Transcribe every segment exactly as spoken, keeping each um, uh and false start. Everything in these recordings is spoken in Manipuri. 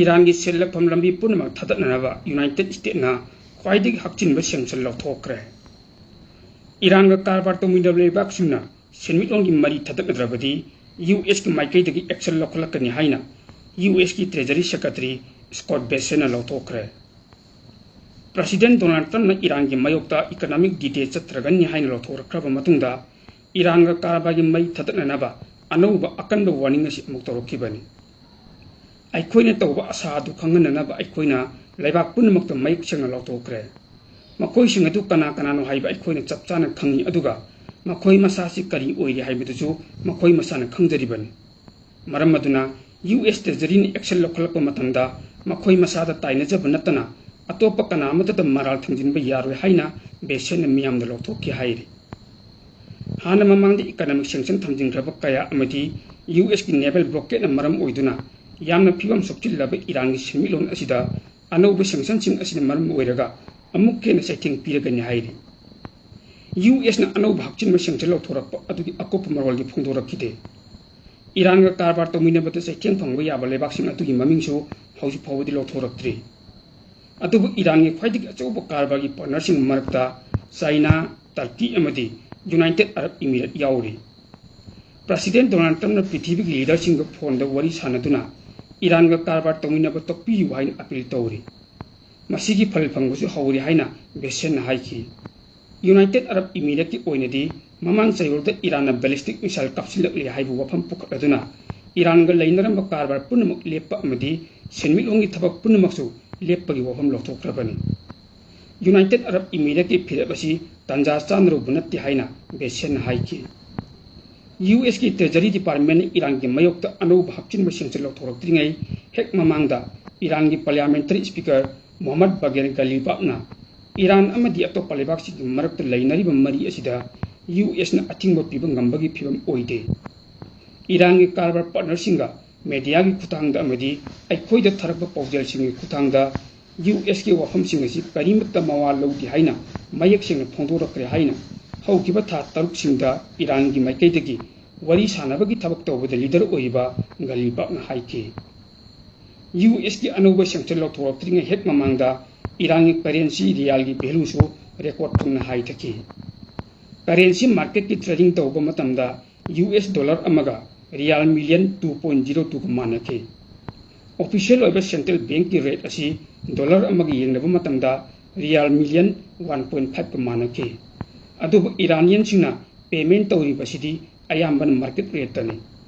ꯏꯔꯥꯟꯒꯤ ꯁꯦꯜ ꯂꯥꯛꯐꯝ ꯂꯝꯕꯤ ꯄꯨꯝꯅꯃꯛ ꯊꯥꯗꯠꯅꯅꯕ ꯌꯨꯅꯥꯏꯇꯦꯗ ꯁ꯭ꯇꯦꯠꯅ ꯈ꯭ꯋꯥꯏꯗꯒꯤ ꯍꯛꯆꯤꯟꯕ ꯁꯦꯡꯁꯟ ꯂꯧꯊꯣꯛꯈ꯭ꯔꯦ꯫ ꯏꯔꯥꯟꯒ ꯀꯔꯕꯥꯔ ꯇꯧꯃꯤꯟꯅꯕ ꯂꯩꯕꯥꯛꯁꯤꯡꯅ ꯁꯦꯟꯃꯤꯠꯂꯣꯟꯒꯤ ꯃꯔꯤ ꯊꯥꯗꯠꯅꯗ꯭ꯔꯕꯗꯤ ꯌꯨ ꯑꯦꯁꯀꯤ ꯃꯥꯏꯀꯩꯗꯒꯤ ꯑꯦꯛꯁꯟ ꯂꯧꯈꯠꯂꯛꯀꯅꯤ ꯍꯥꯏꯅ ꯌꯨ ꯑꯦꯁꯀꯤ ꯇ꯭ꯔꯦꯖꯔꯤ ꯁꯦꯀ꯭ꯔꯦꯇꯔꯤ ꯁ꯭ꯀꯣꯠ ꯕꯦꯁꯦꯟꯅ ꯂꯧꯊꯣꯛꯈ꯭ꯔꯦ꯫ ꯄ꯭ꯔꯁꯤꯗꯦꯟ ꯗꯣꯅꯥꯜꯗ ꯇ꯭ꯔꯝꯞꯅ ꯏꯔꯥꯟꯒꯤ ꯃꯥꯌꯣꯛꯇ ꯏꯀꯣꯅꯣꯃꯤꯛ ꯗꯤꯗꯦ ꯆꯠꯇ꯭ꯔꯒꯅꯤ ꯍꯥꯏꯅ ꯂꯧꯊꯣꯛꯂꯛꯈ꯭ꯔꯕ ꯃꯇꯨꯡꯗ ꯏꯔꯥꯟꯒ ꯀꯔꯕꯥꯔꯒꯤ ꯃꯩ ꯊꯥꯗꯠꯅꯅꯕ ꯑꯅꯧꯕ ꯑꯀꯟꯕ ꯋꯥꯔꯅꯤꯡ ꯑꯁꯤ ꯑꯃꯨꯛ ꯇꯧꯔꯛꯈꯤꯕꯅꯤ꯫ ꯑꯩꯈꯣꯏꯅ ꯇꯧꯕ ꯑꯁꯥ ꯑꯗꯨ ꯈꯪꯍꯟꯅꯅꯕ ꯑꯩꯈꯣꯏꯅ ꯂꯩꯕꯥꯛ ꯄꯨꯝꯅꯃꯛꯇ ꯃꯌꯦꯛ ꯁꯦꯡꯅ ꯂꯧꯊꯣꯛꯈ꯭ꯔꯦ꯫ ꯃꯈꯣꯏꯁꯤꯡ ꯑꯗꯨ ꯀꯅꯥ ꯀꯅꯥꯅꯣ ꯍꯥꯏꯕ ꯑꯩꯈꯣꯏꯅ ꯆꯞ ꯆꯥꯅ ꯈꯪꯏ, ꯑꯗꯨꯒ ꯃꯈꯣꯏ ꯃꯁꯥꯁꯤ ꯀꯔꯤ ꯑꯣꯏꯔꯤ ꯍꯥꯏꯕꯗꯨꯁꯨ ꯃꯈꯣꯏ ꯃꯁꯥꯅ ꯈꯪꯖꯔꯤꯕꯅꯤ꯫ ꯃꯔꯝ ꯑꯗꯨꯅ ꯌꯨ ꯑꯦꯁ ꯇ꯭ꯔꯦꯖꯔꯤꯅ ꯑꯦꯛꯁꯟ ꯂꯧꯈꯠꯂꯛꯄ ꯃꯇꯝꯗ ꯃꯈꯣꯏ ꯃꯁꯥꯗ ꯇꯥꯏꯅꯖꯕ ꯅꯠꯇꯅ ꯑꯇꯣꯞꯄ ꯀꯅꯥ ꯑꯃꯠꯇꯗ ꯃꯔꯥꯜ ꯊꯝꯖꯤꯟꯕ ꯌꯥꯔꯣꯏ ꯍꯥꯏꯅ ꯕꯦꯁꯦꯟꯅ ꯃꯤꯌꯥꯝꯗ ꯂꯧꯊꯣꯛꯈꯤ ꯍꯥꯏꯔꯤ꯫ ꯍꯥꯟꯅ ꯃꯃꯥꯡꯗ ꯏꯀꯣꯅꯣꯃꯤꯛ ꯁꯦꯡꯁꯟ ꯊꯝꯖꯤꯟꯈ꯭ꯔꯕ ꯀꯌꯥ ꯑꯃꯗꯤ ꯌꯨ ꯑꯦꯁꯀꯤ ꯅꯦꯚꯦꯜ ꯕ꯭ꯂꯣꯀꯦꯠꯅ ꯃꯔꯝ ꯑꯣꯏꯗꯨꯅ ꯌꯥꯝꯅ ꯐꯤꯕꯝ ꯁꯣꯛꯆꯤꯜꯂꯕ ꯏꯔꯥꯟꯒꯤ ꯁꯦꯟꯃꯤꯠꯂꯣꯟ ꯑꯁꯤꯗ ꯑꯅꯧꯕ ꯁꯦꯡꯁꯟꯁꯤꯡ ꯑꯁꯤꯅ ꯃꯔꯝ ꯑꯣꯏꯔꯒ ꯑꯃꯨꯛꯀ ꯍꯦꯟꯅ ꯆꯩꯊꯦꯡ ꯄꯤꯔꯒꯅꯤ ꯍꯥꯏꯔꯤ꯫ ꯌꯨ ꯑꯦꯁꯅ ꯑꯅꯧꯕ ꯍꯛꯆꯤꯟꯕ ꯁꯦꯡꯁꯟ ꯂꯧꯊꯣꯔꯛꯄ ꯑꯗꯨꯒꯤ ꯑꯀꯨꯞꯄ ꯃꯔꯣꯜꯗꯤ ꯐꯣꯡꯗꯣꯔꯛꯈꯤꯗꯦ꯫ ꯏꯔꯥꯟꯒ ꯀꯔꯕꯥꯔ ꯇꯧꯃꯤꯟꯅꯕꯗ ꯆꯩꯊꯦꯡ ꯐꯪꯕ ꯌꯥꯕ ꯂꯩꯕꯥꯛꯁꯤꯡ ꯑꯗꯨꯒꯤ ꯃꯃꯤꯡꯁꯨ ꯍꯧꯖꯤꯛ ꯐꯥꯎꯕꯗꯤ ꯂꯧꯊꯣꯔꯛꯇ꯭ꯔꯤ꯫ ꯑꯗꯨꯕꯨ ꯏꯔꯥꯟꯒꯤ ꯈ꯭ꯋꯥꯏꯗꯒꯤ ꯑꯆꯧꯕ ꯀꯔꯕꯥꯔꯒꯤ ꯄꯥꯔꯠꯅꯔꯁꯤꯡ ꯃꯔꯛꯇ ꯆꯥꯏꯅꯥ, ꯇꯔꯀꯤ ꯑꯃꯗꯤ ꯌꯨꯅꯥꯏꯇꯦꯗ ꯑꯔꯕ ꯏꯃꯤꯔꯦꯠ ꯌꯥꯎꯔꯤ꯫ ꯄ꯭ꯔꯁꯤꯗꯦꯟ ꯗꯣꯅꯥꯜꯗ ꯇ꯭ꯔꯝꯞꯅ ꯄ꯭ꯔꯤꯊꯤꯕꯤꯒꯤ ꯂꯤꯗꯔꯁꯤꯡꯒ ꯐꯣꯟꯗ ꯋꯥꯔꯤ ꯁꯥꯟꯅꯗꯨꯅ ꯏꯔꯥꯟꯒ ꯀꯔꯕꯥꯔ ꯇꯧꯃꯤꯟꯅꯕ ꯇꯣꯛꯄꯤꯌꯨ ꯍꯥꯏꯅ ꯑꯄꯤꯜ ꯇꯧꯔꯤ꯫ ꯃꯁꯤꯒꯤ ꯐꯜ ꯐꯪꯕꯁꯨ ꯍꯧꯔꯦ ꯍꯥꯏꯅ ꯕꯦꯁꯦꯟꯅ ꯍꯥꯏꯈꯤ꯫ ꯌꯨꯅꯥꯏꯇꯦꯗ ꯑꯔꯕ ꯏꯃꯤꯔꯦꯠꯀꯤ ꯑꯣꯏꯅꯗꯤ ꯃꯃꯥꯡ ꯆꯌꯣꯜꯗ ꯏꯔꯥꯟꯅ ꯕꯦꯂꯤꯁꯇꯤꯛ ꯃꯤꯁꯥꯏꯜ ꯀꯥꯞꯁꯤꯜꯂꯛꯂꯦ ꯍꯥꯏꯕ ꯋꯥꯐꯝ ꯄꯨꯈꯠꯂꯗꯨꯅ ꯏꯔꯥꯟꯒ ꯂꯩꯅꯔꯝꯕ ꯀꯔꯕꯥꯔ ꯄꯨꯝꯅꯃꯛ ꯂꯦꯞꯄ ꯑꯃꯗꯤ ꯁꯦꯟꯃꯤꯠꯂꯣꯟꯒꯤ ꯊꯕꯛ ꯄꯨꯝꯅꯃꯛꯁꯨ ꯂꯦꯞꯄꯒꯤ ꯋꯥꯐꯝ ꯂꯧꯊꯣꯛꯈ꯭ꯔꯕꯅꯤ꯫ ꯌꯨꯅꯥꯏꯇꯦꯗ ꯑꯔꯕ ꯏꯃꯤꯔꯦꯠꯀꯤ ꯐꯤꯔꯦꯞ ꯑꯁꯤ ꯇꯥꯟꯖꯥ ꯆꯥꯅꯔꯨꯕ ꯅꯠꯇꯦ ꯍꯥꯏꯅ ꯕꯦꯁꯦꯟꯅ ꯍꯥꯏꯈꯤ꯫ ꯌꯨ ꯑꯦꯁꯀꯤ ꯇ꯭ꯔꯦꯖꯔꯤ ꯗꯤꯄꯥꯔꯠꯃꯦꯟꯅ ꯏꯔꯥꯟꯒꯤ ꯃꯥꯌꯣꯛꯇ ꯑꯅꯧꯕ ꯍꯥꯞꯆꯤꯟꯕ ꯁꯦꯡꯁꯟ ꯂꯧꯊꯣꯔꯛꯇ꯭ꯔꯤꯉꯩ ꯍꯦꯛ ꯃꯃꯥꯡꯗ ꯏꯔꯥꯟꯒꯤ ꯄꯥꯔꯂꯤꯌꯥꯃꯦꯟꯇꯔꯤ ꯁ꯭ꯄꯤꯀꯔ ꯃꯣꯍꯝꯃꯗ ꯕꯥꯒꯦꯔ ꯒꯥꯂꯤꯕꯥꯐꯅ ꯏꯔꯥꯟ ꯑꯃꯗꯤ ꯑꯇꯣꯞꯄ ꯂꯩꯕꯥꯛꯁꯤꯡꯒꯤ ꯃꯔꯛꯇ ꯂꯩꯅꯔꯤꯕ ꯃꯔꯤ ꯑꯁꯤꯗ ꯌꯨ ꯑꯦꯁꯅ ꯑꯊꯤꯡꯕ ꯄꯤꯕ ꯉꯝꯕꯒꯤ ꯐꯤꯕꯝ ꯑꯣꯏꯗꯦ꯫ ꯏꯔꯥꯟꯒꯤ ꯀꯔꯕꯥꯔ ꯄꯥꯔꯠꯅꯔꯁꯤꯡꯒ ꯃꯦꯗꯤꯌꯥꯒꯤ ꯈꯨꯠꯊꯥꯡꯗ ꯑꯃꯗꯤ ꯑꯩꯈꯣꯏꯗ ꯊꯥꯔꯛꯄ ꯄꯥꯎꯖꯦꯜꯁꯤꯡꯒꯤ ꯈꯨꯠꯊꯥꯡꯗ ꯌꯨ ꯑꯦꯁꯀꯤ ꯋꯥꯐꯝꯁꯤꯡ ꯑꯁꯤ ꯀꯔꯤꯃꯠꯇ ꯃꯋꯥ ꯂꯧꯗꯦ ꯍꯥꯏꯅ ꯃꯌꯦꯛ ꯁꯦꯡꯅ ꯐꯣꯡꯗꯣꯔꯛꯈ꯭ꯔꯦ ꯍꯥꯏꯅ ꯍꯧꯈꯤꯕ ꯊꯥ ꯇꯔꯨꯛꯁꯤꯡꯗ ꯏꯔꯥꯟꯒꯤ ꯃꯥꯏꯀꯩꯗꯒꯤ ꯋꯥꯔꯤ ꯁꯥꯟꯅꯕꯒꯤ ꯊꯕꯛ ꯇꯧꯕꯗ ꯂꯤꯗꯔ ꯑꯣꯏꯔꯤꯕ ꯒꯥꯂꯤꯕꯥꯐꯅ ꯍꯥꯏꯈꯤ꯫ ꯌꯨ ꯑꯦꯁꯀꯤ ꯑꯅꯧꯕ ꯁꯦꯡꯁꯟ ꯂꯧꯊꯣꯔꯛꯇ꯭ꯔꯤꯉꯩ ꯍꯦꯛ ꯃꯃꯥꯡꯗ ꯏꯔꯥꯟꯒꯤ ꯀꯔꯦꯟꯁꯤ ꯔꯤꯌꯥꯜꯒꯤ ꯚꯦꯂꯨꯁꯨ ꯔꯦꯀꯣꯔꯗ ꯊꯨꯡꯅ ꯍꯥꯏ ꯊꯛꯈꯤ꯫ ꯀꯔꯦꯟꯁꯤ ꯃꯥꯔꯀꯦꯠꯀꯤ ꯇ꯭ꯔꯦꯗꯤꯡ ꯇꯧꯕ ꯃꯇꯝꯗ ꯌꯨ ꯑꯦꯁ ꯗꯣꯂꯔ ꯑꯃꯒ rial million two point zero ꯇꯨꯒ ꯃꯥꯟꯅꯈꯤ꯫ ꯑꯣꯐꯤꯁꯤꯌꯦꯜ ꯑꯣꯏꯕ ꯁꯦꯟꯇ꯭ꯔꯦꯜ ꯕꯦꯡꯛꯀꯤ ꯔꯦꯠ ꯑꯁꯤ ꯗꯣꯂꯔ ꯑꯃꯒ ꯌꯦꯡꯅꯕ ꯃꯇꯝꯗ ꯔꯤꯌꯥꯜ ꯃꯤꯂꯤꯌꯟ ꯋꯥꯟ ꯄꯣꯏꯟ ꯐꯥꯏꯚꯀ ꯃꯥꯟꯅꯈꯤ꯫ ꯑꯗꯨꯕꯨ ꯏꯔꯥꯅꯤꯌꯟꯁꯤꯡꯅ ꯄꯦꯃꯦꯟ ꯇꯧꯔꯤꯕꯁꯤꯗꯤ ꯑꯌꯥꯝꯕꯅ ꯃꯥꯔꯀꯦꯠ ꯔꯦꯠꯇꯅꯤ꯫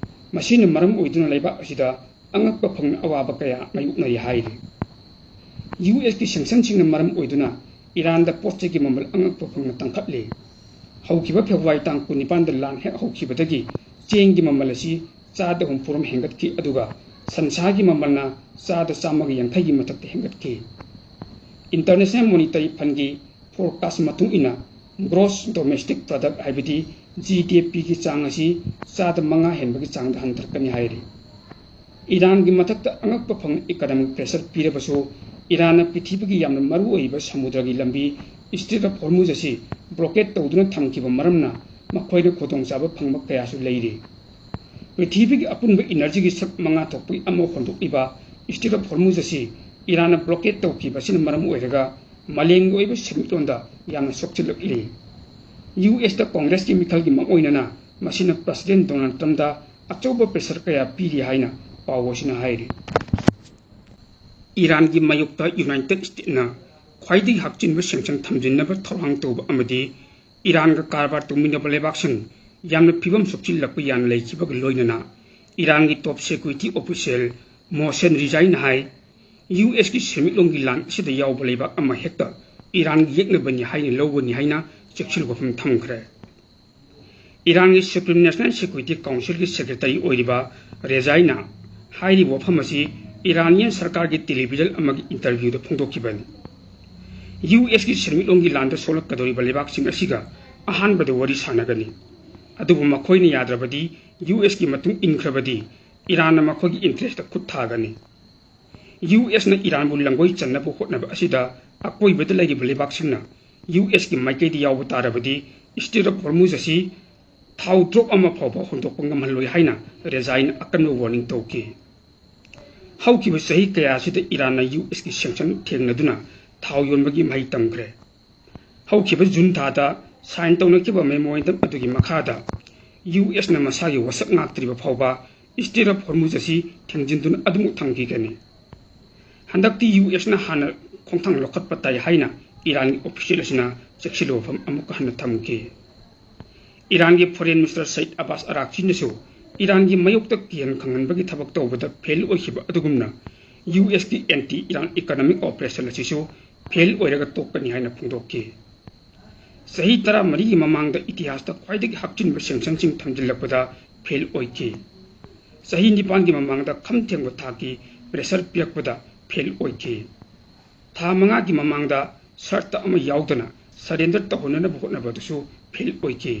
ꯃꯁꯤꯅ ꯃꯔꯝ ꯑꯣꯏꯗꯨꯅ ꯂꯩꯕꯥꯛ ꯑꯁꯤꯗ ꯑꯉꯛꯄ ꯐꯪꯅ ꯑꯋꯥꯕ ꯀꯌꯥ ꯃꯥꯌꯣꯛꯅꯔꯤ ꯍꯥꯏꯔꯤ꯫ ꯌꯨ ꯑꯦꯁꯀꯤ ꯁꯦꯡꯁꯟꯁꯤꯡꯅ ꯃꯔꯝ ꯑꯣꯏꯗꯨꯅ ꯏꯔꯥꯟꯗ ꯄꯣꯠ ꯆꯩꯒꯤ ꯃꯃꯜ ꯑꯉꯛꯄ ꯐꯪꯅ ꯇꯥꯡꯈꯠꯂꯤ꯫ ꯍꯧꯈꯤꯕ ꯐꯦꯕ꯭ꯔꯨꯋꯥꯔꯤ ꯇꯥꯡ ꯀꯨꯟꯅꯤꯄꯥꯟꯗ ꯂꯥꯟ ꯍꯦꯛ ꯍꯧꯈꯤꯕꯗꯒꯤ ꯆꯦꯡꯒꯤ ꯃꯃꯜ ꯑꯁꯤ ꯆꯥꯗ ꯍꯨꯝꯐꯨꯔꯣꯝ ꯍꯦꯟꯒꯠꯈꯤ, ꯑꯗꯨꯒ ꯁꯟꯁꯥꯒꯤ ꯃꯃꯜꯅ ꯆꯥꯗ ꯆꯥꯝꯃꯒ ꯌꯥꯡꯈꯩꯒꯤ ꯃꯊꯛꯇ ꯍꯦꯟꯒꯠꯈꯤ꯫ ꯏꯟꯇꯔꯅꯦꯁꯅꯦꯜ ꯃꯣꯅꯤꯇꯔꯤ ꯐꯟꯒꯤ ꯐꯣꯔꯀꯥꯁ ꯃꯇꯨꯡ ꯏꯟꯅ, ꯒ꯭ꯔꯣꯁ ꯗꯣꯃꯦꯁꯇꯤꯛ ꯄ꯭ꯔꯗꯛ, ꯍꯥꯏꯕꯗꯤ ꯖꯤ ꯗꯤ ꯄꯤꯒꯤ ꯆꯥꯡ ꯑꯁꯤ ꯆꯥꯗ ꯃꯉꯥ ꯍꯦꯟꯕꯒꯤ ꯆꯥꯡꯗ ꯍꯟꯊꯔꯛꯀꯅꯤ ꯍꯥꯏꯔꯤ꯫ ꯏꯔꯥꯟꯒꯤ ꯃꯊꯛꯇ ꯑꯉꯛꯄ ꯐꯪ ꯏꯀꯅꯣꯃꯤꯛ ꯄ꯭ꯔꯦꯁꯔ ꯄꯤꯔꯕꯁꯨ, ꯏꯔꯥꯟꯅ ꯄ꯭ꯔꯤꯊꯤꯕꯤꯒꯤ ꯌꯥꯝꯅ ꯃꯔꯨꯑꯣꯏꯕ ꯁꯃꯨꯗ꯭ꯔꯒꯤ ꯂꯝꯕꯤ ꯏꯁꯇ꯭ꯔꯦꯠ ꯑꯣꯐ ꯍꯣꯔꯃꯨꯖ ꯑꯁꯤ ꯕ꯭ꯂꯣꯀꯦꯠ ꯇꯧꯗꯨꯅ ꯊꯝꯈꯤꯕ ꯃꯔꯝꯅ ꯃꯈꯣꯏꯅ ꯈꯨꯗꯣꯡꯆꯥꯕ ꯐꯪꯕ ꯀꯌꯥꯁꯨ ꯂꯩꯔꯤ꯫ ꯄ꯭ꯔꯤꯊꯤꯕꯤꯒꯤ ꯑꯄꯨꯟꯕ ꯏꯅꯔꯖꯤꯒꯤ ꯁꯔꯨꯛ ꯃꯉꯥ ꯊꯣꯛꯄꯒꯤ ꯑꯃ ꯍꯣꯟꯗꯣꯛꯂꯤꯕ ꯏꯁꯇ꯭ꯔꯦꯠ ꯑꯣꯐ ꯍꯣꯔꯃꯨꯖ ꯑꯁꯤ ꯏꯔꯥꯟꯅ ꯕ꯭ꯂꯣꯀꯦꯠ ꯇꯧꯈꯤꯕ ꯑꯁꯤꯅ ꯃꯔꯝ ꯑꯣꯏꯔꯒ ꯃꯥꯂꯦꯝꯒꯤ ꯑꯣꯏꯕ ꯁꯦꯟꯃꯤꯠꯂꯣꯟꯗ ꯌꯥꯝꯅ ꯁꯣꯛꯆꯤꯜꯂꯛꯂꯤ꯫ ꯌꯨ ꯑꯦꯁꯇ ꯀꯣꯡꯒ꯭ꯔꯦꯁꯀꯤ ꯃꯤꯈꯜꯒꯤ ꯃꯥꯡꯑꯣꯏꯅꯅ ꯃꯁꯤꯅ ꯄ꯭ꯔꯁꯤꯗꯦꯟ ꯗꯣꯅꯥꯜꯗ ꯇ꯭ꯔꯝꯞꯇ ꯑꯆꯧꯕ ꯄ꯭ꯔꯦꯁꯔ ꯀꯌꯥ ꯄꯤꯔꯤ ꯍꯥꯏꯅ ꯄꯥꯎ ꯑꯁꯤꯅ ꯍꯥꯏꯔꯤ꯫ ꯏꯔꯥꯟꯒꯤ ꯃꯥꯌꯣꯛꯇ ꯌꯨꯅꯥꯏꯇꯦꯗ ꯁ꯭ꯇꯦꯠꯅ ꯈ꯭ꯋꯥꯏꯗꯒꯤ ꯍꯛꯆꯤꯟꯕ ꯁꯦꯡꯁꯟ ꯊꯝꯖꯤꯟꯅꯕ ꯊꯧꯔꯥꯡ ꯇꯧꯕ ꯑꯃꯗꯤ ꯏꯔꯥꯟꯒ ꯀꯔꯕꯥꯔ ꯇꯧꯃꯤꯟꯅꯕ ꯂꯩꯕꯥꯛꯁꯤꯡ ꯌꯥꯝꯅ ꯐꯤꯕꯝ ꯁꯣꯛꯆꯤꯜꯂꯛꯄ ꯌꯥꯅ ꯂꯩꯈꯤꯕꯒ ꯂꯣꯏꯅꯅ ꯏꯔꯥꯟꯒꯤ ꯇꯣꯞ ꯁꯦꯀ꯭ꯌꯨꯔꯤꯇꯤ ꯑꯣꯐꯤꯁꯤꯌꯦꯜ ꯃꯣꯍꯁꯦꯟ ꯔꯤꯖꯥꯏꯅ ꯍꯥꯏ, ꯌꯨ ꯑꯦꯁꯀꯤ ꯁꯦꯟꯃꯤꯠꯂꯣꯟꯒꯤ ꯂꯥꯟ ꯑꯁꯤꯗ ꯌꯥꯎꯕ ꯂꯩꯕꯥꯛ ꯑꯃ ꯍꯦꯛꯇ ꯏꯔꯥꯟꯒꯤ ꯌꯦꯛꯅꯕꯅꯤ ꯍꯥꯏꯅ ꯂꯧꯒꯅꯤ ꯍꯥꯏꯅ ꯆꯦꯛꯁꯤꯜ ꯋꯥꯐꯝ ꯊꯝꯈ꯭ꯔꯦ꯫ ꯏꯔꯥꯟꯒꯤ ꯁꯨꯄ꯭ꯔꯤꯝ ꯅꯦꯁꯅꯦꯜ ꯁꯦꯀ꯭ꯌꯨꯔꯤꯇꯤ ꯀꯥꯎꯟꯁꯤꯜꯒꯤ ꯁꯦꯀ꯭ꯔꯦꯇꯔꯤ ꯑꯣꯏꯔꯤꯕ ꯔꯦꯖꯥꯏꯅ ꯍꯥꯏꯔꯤꯕ ꯋꯥꯐꯝ ꯑꯁꯤ ꯏꯔꯥꯅꯤꯌꯟ ꯁꯔꯀꯥꯔꯒꯤ ꯇꯦꯂꯤꯚꯤꯖꯟ ꯑꯃꯒꯤ ꯏꯟꯇꯔꯚ꯭ꯌꯨꯗ ꯐꯣꯡꯗꯣꯛꯈꯤꯕꯅꯤ꯫ ꯌꯨ ꯑꯦꯁꯀꯤ ꯁꯦꯟꯃꯤꯠꯂꯣꯟꯒꯤ ꯂꯥꯟꯗ ꯁꯣꯛꯂꯛꯀꯗꯧꯔꯤꯕ ꯂꯩꯕꯥꯛꯁꯤꯡ ꯑꯁꯤꯒ ꯑꯍꯥꯟꯕꯗ ꯋꯥꯔꯤ ꯁꯥꯟꯅꯒꯅꯤ, ꯑꯗꯨꯕꯨ ꯃꯈꯣꯏꯅ ꯌꯥꯗ꯭ꯔꯕꯗꯤ, ꯌꯨ ꯑꯦꯁꯀꯤ ꯃꯇꯨꯡ ꯏꯟꯈ꯭ꯔꯕꯗꯤ ꯏꯔꯥꯟꯅ ꯃꯈꯣꯏꯒꯤ ꯏꯟꯇꯔꯦꯁꯇ ꯈꯨꯠ ꯊꯥꯒꯅꯤ꯫ ꯌꯨ ꯑꯦꯁꯅ ꯏꯔꯥꯟꯕꯨ ꯂꯥꯡꯒꯣꯏ ꯆꯟꯅꯕ ꯍꯣꯠꯅꯕ ꯑꯁꯤꯗ ꯑꯀꯣꯏꯕꯗ ꯂꯩꯔꯤꯕ ꯂꯩꯕꯥꯛꯁꯤꯡꯅ ꯌꯨ ꯑꯦꯁꯀꯤ ꯃꯥꯏꯀꯩꯗ ꯌꯥꯎꯕ ꯇꯥꯔꯕꯗꯤ ꯏꯁꯇ꯭ꯔꯦꯠ ꯑꯣꯐ ꯍꯣꯔꯃꯨꯖ ꯑꯁꯤ ꯊꯥꯎ ꯗ꯭ꯔꯣꯞ ꯑꯃ ꯐꯥꯎꯕ ꯍꯣꯟꯗꯣꯛꯄ ꯉꯝꯍꯜꯂꯣꯏ ꯍꯥꯏꯅ ꯔꯦꯖꯥꯏꯅ ꯑꯀꯟꯕ ꯋꯥꯔꯅꯤꯡ ꯇꯧꯈꯤ꯫ ꯍꯧꯈꯤꯕ ꯆꯍꯤ ꯀꯌꯥ ꯑꯁꯤꯗ ꯏꯔꯥꯟꯅ ꯌꯨ ꯑꯦꯁꯀꯤ ꯁꯦꯡꯁꯟ ꯊꯦꯡꯅꯗꯨꯅ ꯊꯥꯎ ꯌꯣꯟꯕꯒꯤ ꯃꯍꯩ ꯇꯝꯈ꯭ꯔꯦ꯫ ꯍꯧꯈꯤꯕ ꯖꯨꯟ ꯊꯥꯗ ꯁꯥꯏꯟ ꯇꯧꯅꯈꯤꯕ ꯃꯦꯃꯣꯔꯦꯟꯗꯝ ꯑꯗꯨꯒꯤ ꯃꯈꯥꯗ ꯌꯨ ꯑꯦꯁꯅ ꯃꯁꯥꯒꯤ ꯋꯥꯁꯛ ꯉꯥꯛꯇ꯭ꯔꯤꯕ ꯐꯥꯎꯕ ꯏꯁꯇ꯭ꯔꯦꯠ ꯑꯣꯐ ꯍꯣꯔꯃꯨꯖ ꯑꯁꯤ ꯊꯤꯡꯖꯤꯟꯗꯨꯅ ꯑꯗꯨꯃꯛ ꯊꯝꯈꯤꯒꯅꯤ꯫ ꯍꯟꯗꯛꯇꯤ ꯌꯨ ꯑꯦꯁꯅ ꯍꯥꯟꯅ ꯈꯣꯡꯊꯥꯡ ꯂꯧꯈꯠꯄ ꯇꯥꯏ ꯍꯥꯏꯅ ꯏꯔꯥꯟꯒꯤ ꯑꯣꯐꯤꯁꯤꯌꯦꯜ ꯑꯁꯤꯅ ꯆꯦꯛꯁꯤꯜꯂꯨ ꯋꯥꯐꯝ ꯑꯃꯨꯛꯀ ꯍꯟꯅ ꯊꯝꯈꯤ꯫ ꯏꯔꯥꯟꯒꯤ ꯐꯣꯔꯦꯟ ꯃꯤꯅꯤꯁꯇꯔ ꯁꯩꯗ ꯑꯕꯥꯁ ꯑꯔꯥꯛꯆꯤꯅꯁꯨ ꯏꯔꯥꯟꯒꯤ ꯃꯥꯌꯣꯛꯇ ꯀꯤꯍꯟ ꯈꯪꯍꯟꯕꯒꯤ ꯊꯕꯛ ꯇꯧꯕꯗ ꯐꯦꯜ ꯑꯣꯏꯈꯤꯕ ꯑꯗꯨꯒꯨꯝꯅ ꯌꯨ ꯑꯦꯁꯀꯤ ꯑꯦꯟꯇꯤ ꯏꯔꯥꯟ ꯏꯀꯣꯅꯣꯃꯤꯛ ꯑꯣꯄꯔꯦꯁꯟ ꯑꯁꯤꯁꯨ ꯐꯦꯜ ꯑꯣꯏꯔꯒ ꯇꯣꯛꯀꯅꯤ ꯍꯥꯏꯅ ꯐꯣꯡꯗꯣꯛꯈꯤ꯫ ꯆꯍꯤ ꯇꯔꯥꯃꯔꯤꯒꯤ ꯃꯃꯥꯡꯗ ꯏꯇꯤꯍꯥꯁꯇ ꯈ꯭ꯋꯥꯏꯗꯒꯤ ꯍꯛꯆꯤꯟꯕ ꯁꯦꯡꯁꯟꯁꯤꯡ ꯊꯝꯖꯤꯜꯂꯛꯄꯗ ꯐꯦꯜ ꯑꯣꯏꯈꯤ꯫ ꯆꯍꯤ ꯅꯤꯄꯥꯟꯒꯤ ꯃꯃꯥꯡꯗ ꯈꯝ ꯊꯦꯡꯕ ꯊꯥꯛꯀꯤ ꯄ꯭ꯔꯦꯁꯔ ꯄꯤꯔꯛꯄꯗ ꯐꯦꯜ ꯑꯣꯏꯈꯤ꯫ ꯊꯥ ꯃꯉꯥꯒꯤ ꯃꯃꯥꯡꯗ ꯁꯔꯇ ꯑꯃ ꯌꯥꯎꯗꯅ ꯁꯔꯦꯟꯗꯔ ꯇꯧꯍꯟꯅꯅꯕ ꯍꯣꯠꯅꯕꯗꯨꯁꯨ ꯐꯦꯜ ꯑꯣꯏꯈꯤ꯫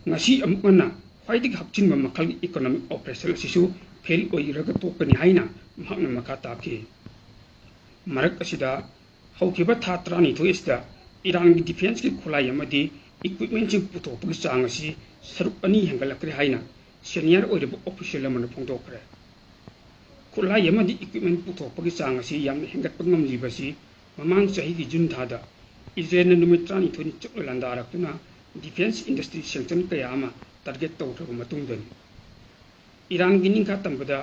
ꯉꯁꯤ ꯑꯃꯨꯛ ꯍꯟꯅ ꯈ꯭ꯋꯥꯏꯗꯒꯤ ꯍꯛꯆꯤꯟꯕ ꯃꯈꯜꯒꯤ ꯏꯀꯣꯅꯣꯃꯤꯛ ꯑꯣꯄꯔꯦꯁꯟ ꯑꯁꯤꯁꯨ ꯐꯦꯜ ꯑꯣꯏꯔꯒ ꯇꯣꯛꯀꯅꯤ ꯍꯥꯏꯅ ꯃꯍꯥꯛꯅ ꯃꯈꯥ ꯇꯥꯈꯤ꯫ ꯃꯔꯛ ꯑꯁꯤꯗ, ꯍꯧꯈꯤꯕ ꯊꯥ ꯇꯔꯥꯅꯤꯊꯣꯏ ꯑꯁꯤꯗ ꯏꯔꯥꯟꯒꯤ ꯗꯤꯐꯦꯟꯁꯀꯤ ꯈꯨꯠꯂꯥꯏ ꯑꯃꯗꯤ ꯏꯀ꯭ꯋꯤꯞꯃꯦꯟꯁꯤꯡ ꯄꯨꯊꯣꯛꯄꯒꯤ ꯆꯥꯡ ꯑꯁꯤ ꯁꯔꯨꯛ ꯑꯅꯤ ꯍꯦꯟꯒꯠꯂꯛꯈ꯭ꯔꯦ ꯍꯥꯏꯅ ꯁꯦꯅꯤꯌꯔ ꯑꯣꯏꯔꯕ ꯑꯣꯐꯤꯁꯤꯌꯦꯜ ꯑꯃꯅ ꯐꯣꯡꯗꯣꯛꯈ꯭ꯔꯦ꯫ ꯈꯨꯠꯂꯥꯏ ꯑꯃꯗꯤ ꯏꯀ꯭ꯋꯤꯞꯃꯦꯟ ꯄꯨꯊꯣꯛꯄꯒꯤ ꯆꯥꯡ ꯑꯁꯤ ꯌꯥꯝꯅ ꯍꯦꯟꯒꯠꯄ ꯉꯝꯂꯤꯕꯁꯤ ꯃꯃꯥꯡ ꯆꯍꯤꯒꯤ ꯖꯨꯟ ꯊꯥꯗ ꯏꯖꯔꯦꯜꯅ ꯅꯨꯃꯤꯠ ꯇꯔꯥꯅꯤꯊꯣꯏꯅꯤ ꯆꯨꯞꯅ ꯂꯥꯟꯗꯥꯔꯛꯇꯨꯅ ꯗꯤꯐꯦꯟꯁ ꯏꯟꯗꯁꯇ꯭ꯔꯤ ꯁꯦꯡꯁꯟ ꯀꯌꯥ ꯑꯃ ꯇꯥꯔꯒꯦꯠ ꯇꯧꯈ꯭ꯔꯕ ꯃꯇꯨꯡꯗꯅꯤ꯫ ꯏꯔꯥꯟꯒꯤ ꯅꯤꯡꯈꯥ ꯇꯝꯕꯗ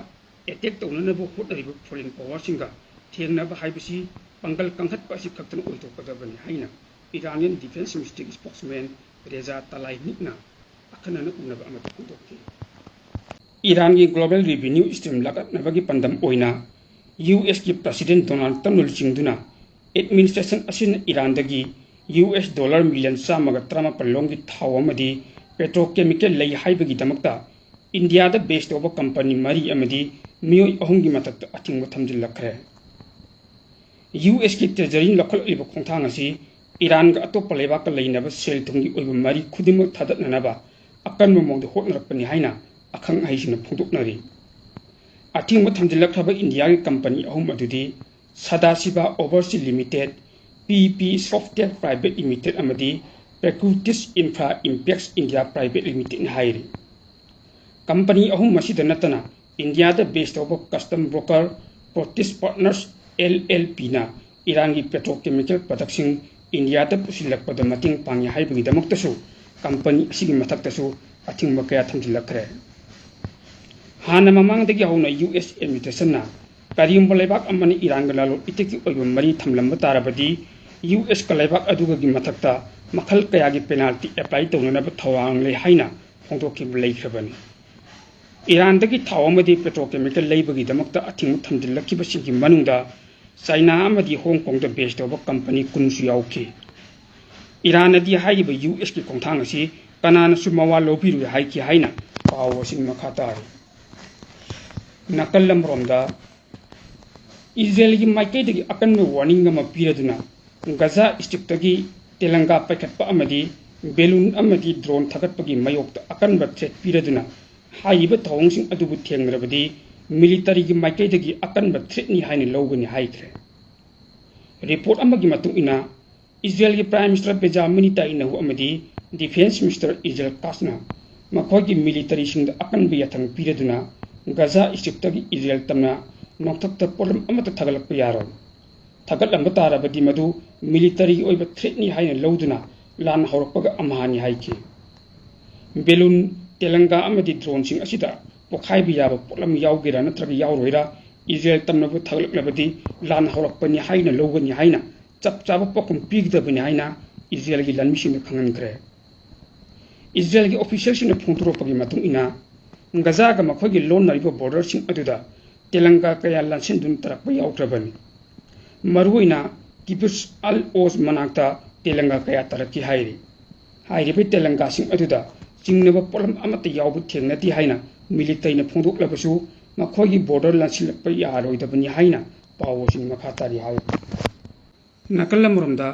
ꯑꯦꯇꯦꯛ ꯇꯧꯅꯅꯕ ꯍꯣꯠꯅꯔꯤꯕ ꯐꯣꯔꯦꯟ ꯄꯥꯋꯔꯁꯤꯡꯒ ꯊꯦꯡꯅꯕ ꯍꯥꯏꯕꯁꯤ ꯄꯥꯡꯒꯜ ꯀꯟꯈꯠꯄ ꯑꯁꯤ ꯈꯛꯇꯅ ꯑꯣꯏꯊꯣꯛꯀꯗꯕꯅꯤ ꯍꯥꯏꯅ ꯏꯔꯥꯅꯤꯌꯟ ꯗꯤꯐꯦꯟꯁ ꯃꯤꯅꯤꯁꯇ꯭ꯔꯤꯒꯤ ꯁ꯭ꯄꯣꯛꯁꯃꯦꯟ ꯔꯦꯖꯥ ꯇꯂꯥꯏꯅꯤꯛꯅ ꯑꯈꯟꯅꯅ ꯎꯅꯕ ꯑꯃꯗ ꯐꯣꯡꯗꯣꯛꯈꯤ꯫ ꯏꯔꯥꯟꯒꯤ ꯒ꯭ꯂꯣꯕꯦꯜ ꯔꯦꯚꯤꯅ꯭ꯌꯨ ꯁ꯭ꯇ꯭ꯔꯤꯝ ꯂꯥꯛꯂꯛꯅꯕꯒꯤ ꯄꯥꯟꯗꯝ ꯑꯣꯏꯅ ꯌꯨ ꯑꯦꯁꯀꯤ ꯄ꯭ꯔꯁꯤꯗꯦꯟ ꯗꯣꯅꯥꯜꯗ ꯇ꯭ꯔꯝꯞꯅ ꯂꯨꯆꯤꯡꯗꯨꯅ ꯑꯦꯗꯃꯤꯅꯤꯁꯇ꯭ꯔꯦꯁꯟ ꯑꯁꯤꯅ ꯏꯔꯥꯟꯗꯒꯤ ꯌꯨ ꯑꯦꯁ ꯗꯣꯂꯔ ꯃꯤꯂꯤꯌꯟ ꯆꯥꯝꯃꯒ ꯇꯔꯥꯃꯥꯄꯜ ꯂꯣꯝꯒꯤ ꯊꯥꯎ ꯑꯃꯗꯤ ꯄꯦꯇ꯭ꯔꯣꯀꯦꯃꯤꯀꯦꯜ ꯂꯩ ꯍꯥꯏꯕꯒꯤꯗꯃꯛꯇ ꯏꯟꯗꯤꯌꯥꯗ ꯕꯦꯁ ꯇꯧꯕ ꯀꯝꯄꯅꯤ ꯃꯔꯤ ꯑꯃꯗꯤ ꯃꯤꯑꯣꯏ ꯑꯍꯨꯝꯒꯤ ꯃꯊꯛꯇ ꯑꯊꯤꯡꯕ ꯊꯝꯖꯤꯜꯂꯛꯈ꯭ꯔꯦ꯫ ꯌꯨ ꯑꯦꯁꯀꯤ ꯇ꯭ꯔꯦꯖꯔꯤꯅ ꯂꯧꯈꯠꯂꯛꯂꯤꯕ ꯈꯣꯡꯊꯥꯡ ꯑꯁꯤ ꯏꯔꯥꯟꯒ ꯑꯇꯣꯞꯄ ꯂꯩꯕꯥꯛꯀ ꯂꯩꯅꯕ ꯁꯦꯜ ꯊꯨꯝꯒꯤ ꯑꯣꯏꯕ ꯃꯔꯤ ꯈꯨꯗꯤꯡꯃꯛ ꯊꯥꯗꯠꯅꯅꯕ ꯑꯀꯟꯕ ꯃꯑꯣꯡꯗ ꯍꯣꯠꯅꯔꯛꯄꯅꯤ ꯍꯥꯏꯅ ꯑꯈꯪ ꯑꯍꯩꯁꯤꯡꯅ ꯐꯣꯡꯗꯣꯛꯅꯔꯤ꯫ ꯑꯊꯤꯡꯕ ꯊꯝꯖꯤꯜꯂꯛꯈ꯭ꯔꯕ ꯏꯟꯗꯤꯌꯥꯒꯤ ꯀꯝꯄꯅꯤ ꯑꯍꯨꯝ ꯑꯗꯨꯗꯤ ꯁꯗꯥꯁꯤꯕ ꯑꯣꯚꯔꯁꯤ ꯂꯤꯃꯤꯇꯦꯠ, ꯄꯤ ꯄꯤ ꯁꯣꯐꯇꯦꯛ ꯄ꯭ꯔꯥꯏꯚꯦꯠ ꯂꯤꯃꯤꯇꯦꯠ ꯑꯃꯗꯤ ꯄ꯭ꯔꯦꯀ꯭ꯔꯨꯇꯤꯁ ꯏꯟꯐ꯭ꯔꯥ ꯏꯝꯄꯦꯛꯁ ꯏꯟꯗꯤꯌꯥ ꯄ꯭ꯔꯥꯏꯚꯦꯠ ꯂꯤꯃꯤꯇꯦꯠꯅꯤ ꯍꯥꯏꯔꯤ꯫ ꯀꯝꯄꯅꯤ ꯑꯍꯨꯝ ꯑꯁꯤꯗ ꯅꯠꯇꯅ ꯏꯟꯗꯤꯌꯥꯗ ꯕꯦꯁ ꯇꯧꯕ custom broker ꯄ꯭ꯔꯣꯇꯤꯁ partners, L L ꯄꯤꯅ ꯏꯔꯥꯟꯒꯤ ꯄꯦꯇ꯭ꯔꯣꯀꯦꯃꯤꯀꯦꯜ ꯄ꯭ꯔꯗꯛꯁꯤꯡ ꯏꯟꯗꯤꯌꯥꯗ ꯄꯨꯁꯤꯜꯂꯛꯄꯗ ꯃꯇꯦꯡ ꯄꯥꯡꯉꯤ ꯍꯥꯏꯕꯒꯤꯗꯃꯛꯇꯁꯨ ꯀꯝꯄꯅꯤ ꯑꯁꯤꯒꯤ ꯃꯊꯛꯇꯁꯨ ꯑꯊꯤꯡꯕ ꯀꯌꯥ ꯊꯝꯖꯤꯜꯂꯛꯈ꯭ꯔꯦ꯫ ꯍꯥꯟꯅ ꯃꯃꯥꯡꯗꯒꯤ ꯍꯧꯅ ꯌꯨ ꯑꯦꯁ ꯑꯦꯗꯃꯤꯅꯤꯁꯇ꯭ꯔꯦꯁꯟꯅ ꯀꯔꯤꯒꯨꯝꯕ ꯂꯩꯕꯥꯛ ꯑꯃꯅ ꯏꯔꯥꯟꯒ ꯂꯥꯂꯣꯟ ꯏꯇꯤꯛꯀꯤ ꯑꯣꯏꯕ ꯃꯔꯤ ꯊꯝꯂꯝꯕ ꯇꯥꯔꯕꯗꯤ, ꯌꯨ ꯑꯦꯁꯀ ꯂꯩꯕꯥꯛ ꯑꯗꯨꯒꯒꯤ ꯃꯊꯛꯇ ꯃꯈꯜ ꯀꯌꯥꯒꯤ ꯄꯦꯅꯥꯜꯇꯤ ꯑꯦꯄ꯭ꯂꯥꯏ ꯇꯧꯅꯅꯕ ꯊꯧꯔꯥꯡ ꯂꯩ ꯍꯥꯏꯅ ꯐꯣꯡꯗꯣꯛꯈꯤꯕ ꯂꯩꯈ꯭ꯔꯕꯅꯤ꯫ ꯏꯔꯥꯟꯗꯒꯤ ꯊꯥꯎ ꯑꯃꯗꯤ ꯄꯦꯇ꯭ꯔꯣꯀꯦꯃꯤꯀꯦꯜ ꯂꯩꯕꯒꯤꯗꯃꯛꯇ ꯑꯊꯤꯡꯕ ꯊꯝꯖꯤꯜꯂꯛꯈꯤꯕꯁꯤꯡꯒꯤ ꯃꯅꯨꯡꯗ ꯆꯥꯏꯅꯥ ꯑꯃꯗꯤ ꯍꯣꯡ ꯀꯣꯡꯗ ꯕꯦꯁ ꯇꯧꯕ ꯀꯝꯄꯅꯤ ꯀꯨꯟꯁꯨ ꯌꯥꯎꯈꯤ꯫ ꯏꯔꯥꯟꯅꯗꯤ ꯍꯥꯏꯔꯤꯕ ꯌꯨ ꯑꯦꯁꯀꯤ ꯈꯣꯡꯊꯥꯡ ꯑꯁꯤ ꯀꯅꯥꯅꯁꯨ ꯃꯋꯥ ꯂꯧꯕꯤꯔꯣꯏ ꯍꯥꯏꯈꯤ ꯍꯥꯏꯅ ꯄꯥꯎ ꯑꯁꯤ ꯃꯈꯥ ꯇꯥꯔꯤ꯫ ꯅꯥꯀꯜ ꯑꯃꯔꯣꯝꯗ, ꯏꯖꯔꯦꯜꯒꯤ ꯃꯥꯏꯀꯩꯗꯒꯤ ꯑꯀꯟꯕ ꯋꯥꯔꯅꯤꯡ ꯑꯃ ꯄꯤꯔꯗꯨꯅ ꯒꯖꯥ ꯁ꯭ꯇ꯭ꯔꯤꯞꯇꯒꯤ ꯇꯦꯂꯪꯒꯥ ꯄꯥꯏꯈꯠꯄ ꯑꯃꯗꯤ ꯕꯦꯂꯨꯟ ꯑꯃꯗꯤ ꯗ꯭ꯔꯣꯟ ꯊꯥꯒꯠꯄꯒꯤ ꯃꯥꯌꯣꯛꯇ ꯑꯀꯟꯕ ꯊ꯭ꯔꯦꯠ ꯄꯤꯔꯗꯨꯅ ꯍꯥꯏꯔꯤꯕ ꯊꯧꯑꯣꯡꯁꯤꯡ ꯑꯗꯨꯕꯨ ꯊꯦꯡꯅꯔꯕꯗꯤ ꯃꯤꯂꯤꯇꯔꯤꯒꯤ ꯃꯥꯏꯀꯩꯗꯒꯤ ꯑꯀꯟꯕ ꯊ꯭ꯔꯦꯠꯅꯤ ꯍꯥꯏꯅ ꯂꯧꯒꯅꯤ ꯍꯥꯏꯈ꯭ꯔꯦ꯫ ꯔꯤꯄꯣꯔꯠ ꯑꯃꯒꯤ ꯃꯇꯨꯡ ꯏꯟꯅ, ꯏꯖꯔꯦꯜꯒꯤ ꯄ꯭ꯔꯥꯏꯝ ꯃꯤꯅꯤꯁꯇꯔ ꯕꯦꯟꯖꯥꯃꯤꯟ ꯅꯦꯇꯥꯟꯌꯥꯍꯨ ꯑꯃꯗꯤ ꯗꯤꯐꯦꯟꯁ ꯃꯤꯅꯤꯁꯇꯔ ꯏꯖꯔꯦꯜ ꯀꯥꯁꯅ ꯃꯈꯣꯏꯒꯤ ꯃꯤꯂꯤꯇꯔꯤꯁꯤꯡꯗ ꯑꯀꯟꯕ ꯌꯥꯊꯪ ꯄꯤꯔꯗꯨꯅ ꯒꯖꯥ ꯁ꯭ꯇ꯭ꯔꯤꯞꯇꯒꯤ ꯏꯖꯔꯦꯜ ꯇꯝꯅ ꯅꯣꯡꯊꯛꯇ ꯄꯣꯠꯂꯝ ꯑꯃꯠꯇ ꯊꯥꯒꯠꯂꯛꯄ ꯌꯥꯔꯣꯏ꯫ ꯊꯥꯒꯠꯂꯝꯕ ꯇꯥꯔꯕꯗꯤ ꯃꯗꯨ ꯃꯤꯂꯤꯇꯔꯤꯒꯤ ꯑꯣꯏꯕ ꯊ꯭ꯔꯦꯠꯅꯤ ꯍꯥꯏꯅ ꯂꯧꯗꯨꯅ ꯂꯥꯟ ꯍꯧꯔꯛꯄꯒ ꯑꯝꯍꯥꯅꯤ ꯍꯥꯏꯈꯤ꯫ ꯕꯦꯂꯨꯟ, ꯇꯦꯂꯪꯒꯥ ꯑꯃꯗꯤ ꯗ꯭ꯔꯣꯟꯁꯤꯡ ꯑꯁꯤꯗ ꯄꯣꯈꯥꯏꯕ ꯌꯥꯕ ꯄꯣꯠꯂꯝ ꯌꯥꯎꯒꯦꯔꯥ ꯅꯠꯇ꯭ꯔꯒ ꯌꯥꯎꯔꯣꯏꯔꯥ, ꯏꯖꯔꯦꯜ ꯇꯝꯅꯕꯨ ꯊꯥꯒꯠꯂꯛꯂꯕꯗꯤ ꯂꯥꯟ ꯍꯧꯔꯛꯄꯅꯤ ꯍꯥꯏꯅ ꯂꯧꯒꯅꯤ ꯍꯥꯏꯅ ꯆꯞ ꯆꯥꯕ ꯄꯥꯎꯈꯨꯝ ꯄꯤꯒꯗꯕꯅꯤ ꯍꯥꯏꯅ ꯏꯖꯔꯦꯜꯒꯤ ꯂꯥꯟꯃꯤꯁꯤꯡꯗ ꯈꯪꯍꯟꯈ꯭ꯔꯦ꯫ ꯏꯖꯔꯦꯜꯒꯤ ꯑꯣꯐꯤꯁꯤꯌꯦꯜꯁꯤꯡꯅ ꯐꯣꯡꯗꯣꯔꯛꯄꯒꯤ ꯃꯇꯨꯡ ꯏꯟꯅ, ꯒꯖꯥꯒ ꯃꯈꯣꯏꯒꯤ ꯂꯣꯟꯅꯔꯤꯕ ꯕꯣꯔꯗꯔꯁꯤꯡ ꯑꯗꯨꯗ ꯇꯦꯂꯪꯒꯥ ꯀꯌꯥ ꯂꯥꯟꯁꯤꯟꯗꯨꯅ ꯇꯥꯔꯛꯄ ꯌꯥꯎꯈ꯭ꯔꯕꯅꯤ꯫ ꯃꯔꯨꯑꯣꯏꯅ ꯀꯤꯕꯨꯠꯁ ꯑꯜ ꯑꯣꯖ ꯃꯅꯥꯛꯇ ꯇꯦꯂꯪꯒꯥ ꯀꯌꯥ ꯇꯥꯔꯛꯈꯤ ꯍꯥꯏꯔꯤ꯫ ꯍꯥꯏꯔꯤꯕ ꯇꯦꯂꯪꯒꯥꯁꯤꯡ ꯑꯗꯨꯗ ꯆꯤꯡꯅꯕ ꯄꯣꯠꯂꯝ ꯑꯃꯠꯇ ꯌꯥꯎꯕ ꯊꯦꯡꯅꯗꯦ ꯍꯥꯏꯅ ꯃꯤꯂꯤꯇꯔꯤꯅ ꯐꯣꯡꯗꯣꯛꯂꯕꯁꯨ, ꯃꯈꯣꯏꯒꯤ ꯕꯣꯔꯗꯔ ꯂꯥꯟꯁꯤꯜꯂꯛꯄ ꯌꯥꯔꯣꯏꯗꯕꯅꯤ ꯍꯥꯏꯅ ꯄꯥꯎ ꯑꯁꯤ ꯃꯈꯥ ꯇꯥꯔꯤ ꯍꯥꯏ꯫ ꯅꯥꯀꯜ ꯑꯃꯔꯣꯝꯗ,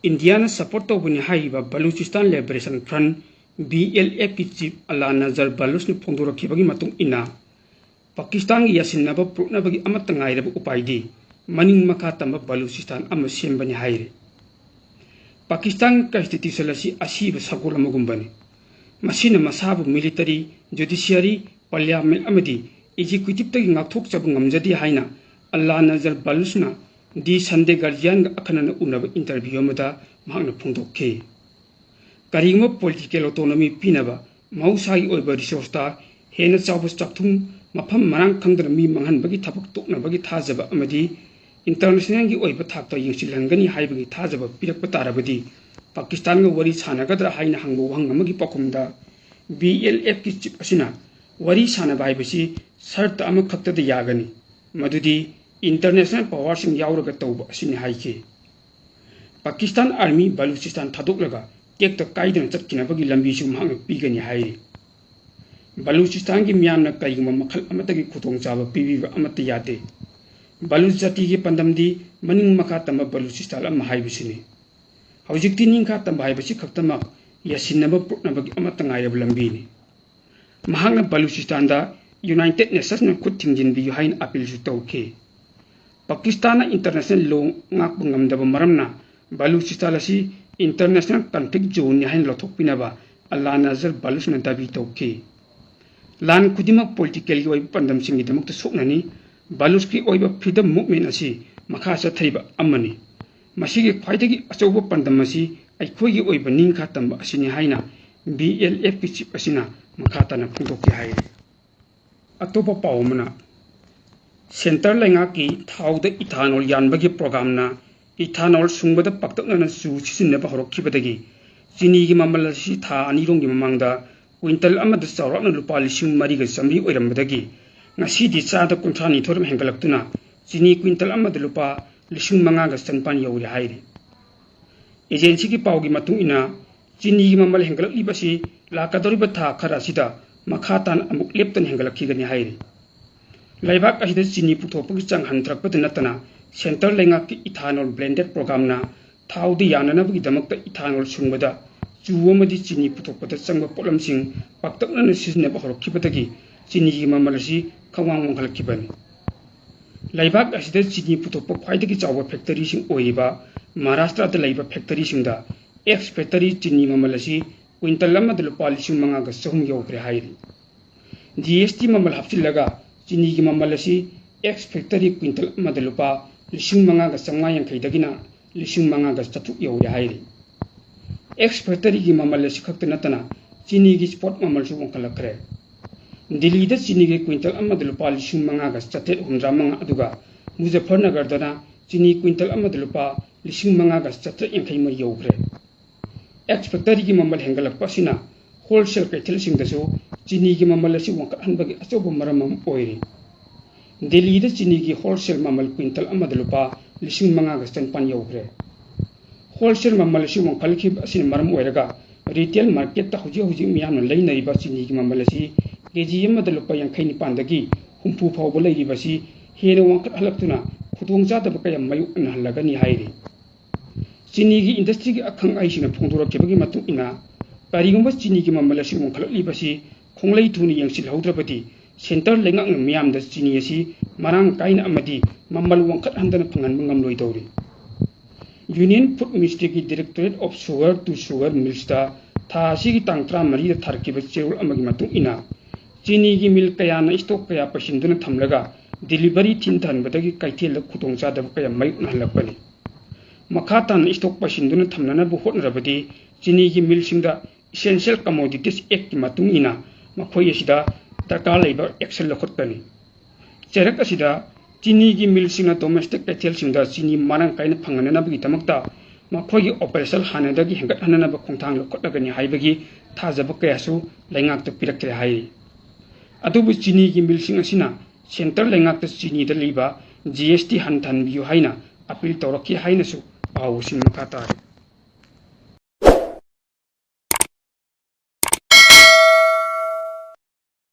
ꯏꯟꯗꯤꯌꯥꯅ ꯁꯄꯣꯔꯠ ꯇꯧꯕꯅꯤ ꯍꯥꯏꯔꯤꯕ Balochistan liberation front, B L ꯑꯦꯐꯀꯤ ꯆꯤꯐ ꯑꯂꯥ ꯅꯖꯔ ꯕꯂꯨꯆꯅ ꯐꯣꯡꯗꯣꯔꯛꯈꯤꯕꯒꯤ ꯃꯇꯨꯡ ꯏꯟꯅ, ꯄꯥꯀꯤꯁꯇꯥꯟꯒꯤ ꯌꯥꯁꯤꯟꯅꯕ ꯄꯨꯔꯛꯅꯕꯒꯤ ꯑꯃꯠꯇ ꯉꯥꯏꯔꯕ ꯎꯄꯥꯏꯗꯤ ꯃꯅꯤꯡ ꯃꯈꯥ ꯇꯝꯕ ꯕꯂꯨꯆꯤꯁꯇꯥꯟ ꯑꯃ ꯁꯦꯝꯕꯅꯤ ꯍꯥꯏꯔꯤ꯫ ꯄꯥꯀꯤꯁꯇꯥꯟꯒꯤ ꯀꯟꯁꯇꯤꯇ꯭ꯌꯨꯁꯟ ꯑꯁꯤ ꯑꯁꯤꯕ ꯁꯒꯣꯜ ꯑꯃꯒꯨꯝꯕꯅꯤ꯫ ꯃꯁꯤꯅ ꯃꯁꯥꯕꯨ ꯃꯤꯂꯤꯇꯔꯤ, ꯖꯨꯗꯤꯁꯤꯌꯔꯤ, ꯄꯥꯔꯂꯤꯌꯥꯃꯦꯟ ꯑꯃꯗꯤ ꯑꯦꯛꯖꯤꯀ꯭ꯌꯨꯇꯤꯚꯇꯒꯤ ꯉꯥꯛꯊꯣꯛꯆꯕ ꯉꯝꯖꯗꯦ ꯍꯥꯏꯅ ꯑꯜꯂꯥ ꯅꯖꯔ ꯕꯂꯨꯆꯅ ꯗꯤ ꯁꯟꯗꯦ ꯒꯥꯔꯖꯤꯌꯥꯟꯒ ꯑꯈꯟꯅꯅ ꯎꯅꯕ ꯏꯟꯇꯔꯚ꯭ꯌꯨ ꯑꯃꯗ ꯃꯍꯥꯛꯅ ꯐꯣꯡꯗꯣꯛꯈꯤ꯫ ꯀꯔꯤꯒꯨꯝꯕ ꯄꯣꯂꯤꯇꯤꯀꯦꯜ ꯑꯣꯇꯣꯅꯣꯃꯤ ꯄꯤꯅꯕ ꯃꯍꯧꯁꯥꯒꯤ ꯑꯣꯏꯕ ꯔꯤꯁꯣꯔꯁꯇ ꯍꯦꯟꯅ ꯆꯥꯎꯕ ꯆꯥꯛꯊꯨꯝ ꯃꯐꯝ ꯃꯔꯥꯡ ꯈꯪꯗꯅ ꯃꯤ ꯃꯥꯡꯍꯟꯕꯒꯤ ꯊꯕꯛ ꯇꯣꯛꯅꯕꯒꯤ ꯊꯥꯖꯕ ꯑꯃꯗꯤ ꯏꯟꯇꯔꯅꯦꯁꯅꯦꯜꯒꯤ ꯑꯣꯏꯕ ꯊꯥꯛꯇ ꯌꯦꯡꯁꯤꯜꯍꯟꯒꯅꯤ ꯍꯥꯏꯕꯒꯤ ꯊꯥꯖꯕ ꯄꯤꯔꯛꯄ ꯇꯥꯔꯕꯗꯤ ꯄꯥꯀꯤꯁꯇꯥꯟꯒ ꯋꯥꯔꯤ ꯁꯥꯟꯅꯒꯗ꯭ꯔꯥ ꯍꯥꯏꯅ ꯍꯪꯕ ꯋꯥꯍꯪ ꯑꯃꯒꯤ ꯄꯥꯎꯈꯨꯝꯗ ꯕꯤ ꯑꯦꯜ ꯑꯦꯐꯀꯤ ꯆꯤꯐ ꯑꯁꯤꯅ ꯋꯥꯔꯤ ꯁꯥꯟꯅꯕ ꯍꯥꯏꯕꯁꯤ ꯁꯔꯇ ꯑꯃꯈꯛꯇꯗ ꯌꯥꯒꯅꯤ, ꯃꯗꯨꯗꯤ ꯏꯟꯇꯔꯅꯦꯁꯅꯦꯜ ꯄꯥꯋꯔꯁꯤꯡ ꯌꯥꯎꯔꯒ ꯇꯧꯕ ꯑꯁꯤꯅꯤ ꯍꯥꯏꯈꯤ꯫ ꯄꯥꯀꯤꯁꯇꯥꯟ ꯑꯥꯔꯃꯤ ꯕꯂꯨꯆꯤꯁꯇꯥꯟ ꯊꯥꯗꯣꯛꯂꯒ ꯇꯦꯛꯇ ꯀꯥꯏꯗꯅ ꯆꯠꯈꯤꯅꯕꯒꯤ ꯂꯝꯕꯤꯁꯨ ꯃꯍꯥꯛꯅ ꯄꯤꯒꯅꯤ ꯍꯥꯏꯔꯤ꯫ ꯕꯂꯨꯆꯤꯁꯇꯥꯟꯒꯤ ꯃꯤꯌꯥꯝꯅ ꯀꯔꯤꯒꯨꯝꯕ ꯃꯈꯜ ꯑꯃꯠꯇꯒꯤ ꯈꯨꯗꯣꯡꯆꯥꯕ ꯄꯤꯕꯤꯕ ꯑꯃꯠꯇ ꯌꯥꯗꯦ꯫ ꯕꯂꯨꯆ ꯖꯥꯇꯤꯒꯤ ꯄꯥꯟꯗꯝꯗꯤ ꯃꯅꯤꯡ ꯃꯈꯥ ꯇꯝꯕ ꯕꯂꯨꯆꯤꯁꯇꯥꯟ ꯑꯃ ꯍꯥꯏꯕꯁꯤꯅꯤ꯫ ꯍꯧꯖꯤꯛꯇꯤ ꯅꯤꯡꯈꯥ ꯇꯝꯕ ꯍꯥꯏꯕꯁꯤ ꯈꯛꯇꯃꯛ ꯌꯥꯁꯤꯟꯅꯕ ꯄꯨꯔꯛꯅꯕꯒꯤ ꯑꯃꯠꯇ ꯉꯥꯏꯔꯕ ꯂꯝꯕꯤꯅꯤ꯫ ꯃꯍꯥꯛꯅ ꯕꯂꯨꯆꯤꯁꯇꯥꯟꯗ ꯌꯨꯅꯥꯏꯇꯦꯗ ꯅꯦꯁꯟꯁꯅ ꯈꯨꯠ ꯊꯤꯡꯖꯤꯟꯕꯤꯌꯨ ꯍꯥꯏꯅ ꯑꯄꯤꯜꯁꯨ ꯇꯧꯈꯤ꯫ ꯄꯥꯀꯤꯁꯇꯥꯟꯅ ꯏꯟꯇꯔꯅꯦꯁꯅꯦꯜ ꯂꯣ ꯉꯥꯛꯄ ꯉꯝꯗꯕ ꯃꯔꯝꯅ ꯕꯂꯨꯆꯤꯁꯇꯥꯟ ꯑꯁꯤ ꯏꯟꯇꯔꯅꯦꯁꯅꯦꯜ ꯀꯟꯐ꯭ꯂꯤꯛ ꯖꯣꯟꯅꯤ ꯍꯥꯏꯅ ꯂꯧꯊꯣꯛꯄꯤꯅꯕ ꯑꯜꯂꯥ ꯅꯖꯔ ꯕꯂꯨꯆꯅ ꯗꯥꯕꯤ ꯇꯧꯈꯤ꯫ ꯂꯥꯟ ꯈꯨꯗꯤꯡꯃꯛ ꯄꯣꯂꯤꯇꯤꯀꯦꯜꯒꯤ ꯑꯣꯏꯕ ꯄꯥꯟꯗꯝꯁꯤꯡꯒꯤꯗꯃꯛꯇ ꯁꯣꯛꯅꯅꯤ꯫ ꯕꯂꯨꯆꯀꯤ ꯑꯣꯏꯕ ꯐ꯭ꯔꯤꯗꯝ ꯃꯨꯚꯃꯦꯟ ꯑꯁꯤ ꯃꯈꯥ ꯆꯠꯊꯔꯤꯕ ꯑꯃꯅꯤ꯫ ꯃꯁꯤꯒꯤ ꯈ꯭ꯋꯥꯏꯗꯒꯤ ꯑꯆꯧꯕ ꯄꯥꯟꯗꯝ ꯑꯁꯤ ꯑꯩꯈꯣꯏꯒꯤ ꯑꯣꯏꯕ ꯅꯤꯡꯈꯥ ꯇꯝꯕ ꯑꯁꯤꯅꯤ ꯍꯥꯏꯅ ꯕꯤ ꯑꯦꯜ ꯑꯦꯐꯀꯤ ꯆꯤꯐ ꯑꯁꯤꯅ ꯃꯈꯥ ꯇꯥꯅ ꯐꯣꯡꯗꯣꯛꯈꯤ ꯍꯥꯏꯔꯤ꯫ ꯑꯇꯣꯞꯄ ꯄꯥꯎ ꯑꯃꯅ, ꯁꯦꯟꯇꯔ ꯂꯩꯉꯥꯛꯀꯤ ꯊꯥꯎꯗ ꯏꯊꯥꯅꯣꯜ ꯌꯥꯟꯕꯒꯤ ꯄ꯭ꯔꯣꯒ꯭ꯔꯥꯝꯅ ꯏꯊꯥꯅꯣꯜ ꯁꯨꯡꯕꯗ ꯄꯥꯛꯇꯛꯅꯅ ꯆꯨ ꯁꯤꯖꯤꯟꯅꯕ ꯍꯧꯔꯛꯈꯤꯕꯗꯒꯤ ꯆꯤꯅꯤꯒꯤ ꯃꯃꯜ ꯑꯁꯤ ꯊꯥ ꯑꯅꯤꯔꯣꯝꯒꯤ ꯃꯃꯥꯡꯗ ꯀ꯭ꯋꯤꯟꯇꯜ ꯑꯃꯗ ꯆꯥꯎꯔꯥꯛꯅ ꯂꯨꯄꯥ ꯂꯤꯁꯤꯡ ꯃꯔꯤꯒ ꯆꯥꯃꯔꯤ ꯑꯣꯏꯔꯝꯕꯗꯒꯤ ꯉꯁꯤꯗꯤ ꯆꯥꯗ ꯀꯨꯟꯊ꯭ꯔꯥ ꯅꯤꯊꯣꯏꯔꯣꯝ ꯍꯦꯟꯒꯠꯂꯛꯇꯨꯅ ꯆꯤꯅꯤ ꯀ꯭ꯋꯤꯟꯇꯜ ꯑꯃꯗ ꯂꯨꯄꯥ ꯂꯤꯁꯤꯡ ꯃꯉꯥꯒ ꯆꯅꯤꯄꯥꯟ ꯌꯧꯔꯦ ꯍꯥꯏꯔꯤ꯫ ꯑꯦꯖꯦꯟꯁꯤꯒꯤ ꯄꯥꯎꯒꯤ ꯃꯇꯨꯡ ꯏꯟꯅ, ꯆꯤꯅꯤꯒꯤ ꯃꯃꯜ ꯍꯦꯟꯒꯠꯂꯛꯂꯤꯕ ꯑꯁꯤ ꯂꯥꯛꯀꯗꯧꯔꯤꯕ ꯊꯥ ꯈꯔ ꯑꯁꯤꯗ ꯃꯈꯥ ꯇꯥꯅ ꯑꯃꯨꯛ ꯂꯦꯞꯇꯅ ꯍꯦꯟꯒꯠꯂꯛꯈꯤꯒꯅꯤ ꯍꯥꯏꯔꯤ꯫ ꯂꯩꯕꯥꯛ ꯑꯁꯤꯗ ꯆꯤꯅꯤ ꯄꯨꯊꯣꯛꯄꯒꯤ ꯆꯥꯡ ꯍꯟꯊꯔꯛꯄꯗ ꯅꯠꯇꯅ, ꯁꯦꯟꯇꯔ ꯂꯩꯉꯥꯛꯀꯤ ꯏꯊꯥꯅꯣꯜ ꯕ꯭ꯂꯦꯟꯗꯦꯗ ꯄ꯭ꯔꯣꯒ꯭ꯔꯥꯝꯅ ꯊꯥꯎꯗ ꯌꯥꯅꯅꯕꯒꯤꯗꯃꯛꯇ ꯏꯊꯥꯅꯣꯜ ꯁꯨꯡꯕꯗ ꯆꯨ ꯑꯃꯗꯤ ꯆꯤꯅꯤ ꯄꯨꯊꯣꯛꯄꯗ ꯆꯪꯕ ꯄꯣꯠꯂꯝꯁꯤꯡ ꯄꯥꯛꯇꯛꯅꯅ ꯁꯤꯖꯤꯟꯅꯕ ꯍꯧꯔꯛꯈꯤꯕꯗꯒꯤ ꯆꯤꯅꯤꯒꯤ ꯃꯃꯜ ꯑꯁꯤ ꯈꯪꯋꯥꯡ ꯋꯥꯡꯈꯠꯂꯛꯈꯤꯕꯅꯤ꯫ ꯂꯩꯕꯥꯛ ꯑꯁꯤꯗ ꯆꯤꯅꯤ ꯄꯨꯊꯣꯛꯄ ꯈ꯭ꯋꯥꯏꯗꯒꯤ ꯆꯥꯎꯕ ꯐꯦꯛꯇꯔꯤꯁꯤꯡ ꯑꯣꯏꯔꯤꯕ ꯃꯍꯥꯔꯥꯁꯇ꯭ꯔꯗ ꯂꯩꯕ ꯐꯦꯛꯇꯔꯤꯁꯤꯡꯗ ꯑꯦꯛꯁ ꯐꯦꯛꯇꯔꯤ ꯆꯤꯅꯤ ꯃꯃꯜ ꯑꯁꯤ ꯀ꯭ꯋꯤꯟꯇꯜ ꯑꯃꯗ ꯂꯨꯄꯥ ꯂꯤꯁꯤꯡ ꯃꯉꯥꯒ ꯆꯍꯨꯝ ꯌꯧꯈ꯭ꯔꯦ ꯍꯥꯏꯔꯤ꯫ ꯖꯤ ꯑꯦꯁ ꯇꯤ ꯃꯃꯜ ꯍꯥꯞꯆꯤꯜꯂꯒ ꯆꯤꯅꯤꯒꯤ ꯃꯃꯜ ꯑꯁꯤ ꯑꯦꯛꯁ ꯐꯦꯛꯇꯔꯤ ꯀ꯭ꯋꯤꯟꯇꯜ ꯑꯃꯗ ꯂꯨꯄꯥ ꯂꯤꯁꯤꯡ ꯃꯉꯥꯒ ꯆꯥꯝꯃꯉꯥ ꯌꯥꯡꯈꯩꯗꯒꯤꯅ ꯂꯤꯁꯤꯡ ꯃꯉꯥꯒ ꯆꯥꯇ꯭ꯔꯨꯛ ꯌꯧꯔꯦ ꯍꯥꯏꯔꯤ꯫ ꯑꯦꯛꯁ ꯐꯦꯛꯇꯔꯤꯒꯤ ꯃꯃꯜ ꯑꯁꯤ ꯈꯛꯇ ꯅꯠꯇꯅ ꯆꯤꯅꯤꯒꯤ ꯁ꯭ꯄꯣꯠ ꯃꯃꯜꯁꯨ ꯋꯥꯡꯈꯠꯂꯛꯈ꯭ꯔꯦ꯫ ꯗꯤꯜꯂꯤꯗ ꯆꯤꯅꯤꯒꯤ ꯀ꯭ꯋꯤꯟꯇꯜ ꯑꯃꯗ ꯂꯨꯄꯥ ꯂꯤꯁꯤꯡ ꯃꯉꯥꯒ ꯆꯥꯇ꯭ꯔꯦꯠ ꯍꯨꯝꯗ꯭ꯔꯥ ꯃꯉꯥ, ꯑꯗꯨꯒ ꯃꯨꯖꯐꯔꯅꯒꯔꯗꯅ ꯆꯤꯅꯤ ꯀ꯭ꯋꯤꯟꯇꯜ ꯑꯃꯗ ꯂꯨꯄꯥ ꯂꯤꯁꯤꯡ ꯃꯉꯥꯒ ꯆꯥꯇ꯭ꯔꯦꯠ ꯌꯥꯡꯈꯩ ꯃꯔꯤ ꯌꯧꯈ꯭ꯔꯦ꯫ ꯑꯦꯛꯁ ꯐꯦꯛꯇꯔꯤꯒꯤ ꯃꯃꯜ ꯍꯦꯟꯒꯠꯂꯛꯄ ꯑꯁꯤꯅ ꯍꯣꯜꯁꯦꯜ ꯀꯩꯊꯦꯜꯁꯤꯡꯗꯁꯨ ꯆꯤꯅꯤꯒꯤ ꯃꯃꯜ ꯑꯁꯤ ꯋꯥꯡꯈꯠꯍꯟꯕꯒꯤ ꯑꯆꯧꯕ ꯃꯔꯝ ꯑꯃ ꯑꯣꯏꯔꯤ꯫ ꯗꯤꯜꯂꯤꯗ ꯆꯤꯅꯤꯒꯤ ꯍꯣꯜꯁꯦꯜ ꯃꯃꯜ ꯀ꯭ꯋꯤꯟꯇꯜ ꯑꯃꯗ ꯂꯨꯄꯥ ꯂꯤꯁꯤꯡ ꯃꯉꯥꯒ ꯆꯅꯤꯄꯥꯟ ꯌꯧꯈ꯭ꯔꯦ꯫ ꯍꯣꯜꯁꯦꯜ ꯃꯃꯜ ꯑꯁꯤ ꯋꯥꯡꯈꯠꯂꯛꯈꯤꯕ ꯑꯁꯤꯅ ꯃꯔꯝ ꯑꯣꯏꯔꯒ ꯔꯤꯇꯦꯜ ꯃꯥꯔꯀꯦꯠꯇ ꯍꯧꯖꯤꯛ ꯍꯧꯖꯤꯛ ꯃꯤꯌꯥꯝꯅ ꯂꯩꯅꯔꯤꯕ ꯆꯤꯅꯤꯒꯤ ꯃꯃꯜ ꯑꯁꯤ ꯀꯦ ꯖꯤ ꯑꯃꯗ ꯂꯨꯄꯥ ꯌꯥꯡꯈꯩ ꯅꯤꯄꯥꯟꯗꯒꯤ ꯍꯨꯝꯐꯨ ꯐꯥꯎꯕ ꯂꯩꯔꯤꯕ ꯑꯁꯤ ꯍꯦꯟꯅ ꯋꯥꯡꯈꯠꯍꯜꯂꯛꯇꯨꯅ ꯈꯨꯗꯣꯡꯆꯥꯗꯕ ꯀꯌꯥ ꯃꯥꯌꯣꯛꯅꯍꯜꯂꯒꯅꯤ ꯍꯥꯏꯔꯤ꯫ ꯆꯤꯅꯤꯒꯤ ꯏꯟꯗꯁꯇ꯭ꯔꯤꯒꯤ ꯑꯈꯪ ꯑꯍꯩꯁꯤꯡꯅ ꯐꯣꯡꯗꯣꯔꯛꯈꯤꯕꯒꯤ ꯃꯇꯨꯡ ꯏꯟꯅ, ꯀꯔꯤꯒꯨꯝꯕ ꯆꯤꯅꯤꯒꯤ ꯃꯃꯜ ꯑꯁꯤ ꯋꯥꯡꯈꯠꯂꯛꯂꯤꯕꯁꯤ ꯈꯣꯡꯂꯩ ꯊꯨꯅ ꯌꯦꯡꯁꯤꯜꯍꯧꯗ꯭ꯔꯕꯗꯤ, ꯁꯦꯟꯇꯔ ꯂꯩꯉꯥꯛꯅ ꯃꯤꯌꯥꯝꯗ ꯆꯤꯅꯤ ꯑꯁꯤ ꯃꯔꯥꯡ ꯀꯥꯏꯅ ꯑꯃꯗꯤ ꯃꯃꯜ ꯋꯥꯡꯈꯠꯍꯟꯗꯅ ꯐꯪꯍꯟꯕ ꯉꯝꯂꯣꯏꯗꯧꯔꯤ꯫ Union Food Ministry ꯒꯤ Directorate of Sugar to Sugar Mills ꯇ ꯊꯥ ꯑꯁꯤꯒꯤ ꯇꯥꯡ ꯇꯔꯥꯃꯔꯤꯗ ꯊꯥꯔꯛꯈꯤꯕ ꯆꯦꯔꯣꯜ ꯑꯃꯒꯤ ꯃꯇꯨꯡ ꯏꯟꯅ, ꯆꯤꯅꯤꯒꯤ ꯃꯤꯜ ꯀꯌꯥꯅ ꯏꯁꯇꯣꯛ ꯀꯌꯥ ꯄꯩꯁꯤꯟꯗꯨꯅ ꯊꯝꯂꯒ ꯗꯤꯂꯤꯚꯔꯤ ꯊꯤꯟꯊꯍꯟꯕꯗꯒꯤ ꯀꯩꯊꯦꯜꯗ ꯈꯨꯗꯣꯡꯆꯥꯗꯕ ꯀꯌꯥ ꯃꯥꯌꯣꯛꯅꯍꯜꯂꯛꯄꯅꯤ꯫ ꯃꯈꯥ ꯇꯥꯅ ꯏꯁꯇꯣꯛ ꯄꯩꯁꯤꯟꯗꯨꯅ ꯊꯝꯅꯅꯕ ꯍꯣꯠꯅꯔꯕꯗꯤ, ꯆꯤꯅꯤꯒꯤ ꯃꯤꯜꯁꯤꯡꯗ Essential Commodities Act ꯀꯤ ꯃꯇꯨꯡ ꯏꯟꯅ ꯃꯈꯣꯏ ꯑꯁꯤꯗ ꯗꯔꯀꯥꯔ ꯂꯩꯕ action ꯂꯧꯈꯠꯀꯅꯤ꯫ ꯆꯩꯔꯛ ꯑꯁꯤꯗ ꯆꯤꯅꯤꯒꯤ ꯃꯤꯜꯁꯤꯡꯅ domestic ꯀꯩꯊꯦꯜꯁꯤꯡꯗ ꯆꯤꯅꯤ ꯃꯔꯥꯡ ꯀꯥꯏꯅ ꯐꯪꯍꯟꯅꯅꯕꯒꯤꯗꯃꯛꯇ ꯃꯈꯣꯏꯒꯤ operation ꯍꯥꯟꯅꯗꯒꯤ ꯍꯦꯟꯒꯠꯍꯟꯅꯅꯕ ꯈꯣꯡꯊꯥꯡ ꯂꯧꯈꯠꯂꯒꯅꯤ ꯍꯥꯏꯕꯒꯤ ꯊꯥꯖꯕ ꯀꯌꯥꯁꯨ ꯂꯩꯉꯥꯛꯇ ꯄꯤꯔꯛꯇ꯭ꯔꯦ ꯍꯥꯏꯔꯤ꯫ ꯑꯗꯨꯕꯨ ꯆꯤꯅꯤꯒꯤ ꯃꯤꯜꯁꯤꯡ ꯑꯁꯤꯅ ꯁꯦꯟꯇꯔ ꯂꯩꯉꯥꯛꯇ ꯆꯤꯅꯤꯗ ꯂꯩꯕ ꯖꯤ ꯑꯦꯁ ꯇꯤ ꯍꯟꯊꯍꯟꯕꯤꯌꯨ ꯍꯥꯏꯅ appeal ꯇꯧꯔꯛꯈꯤ ꯍꯥꯏꯅꯁꯨ ꯄꯥꯎꯁꯤꯡ ꯃꯈꯥ ꯇꯥꯔꯤ꯫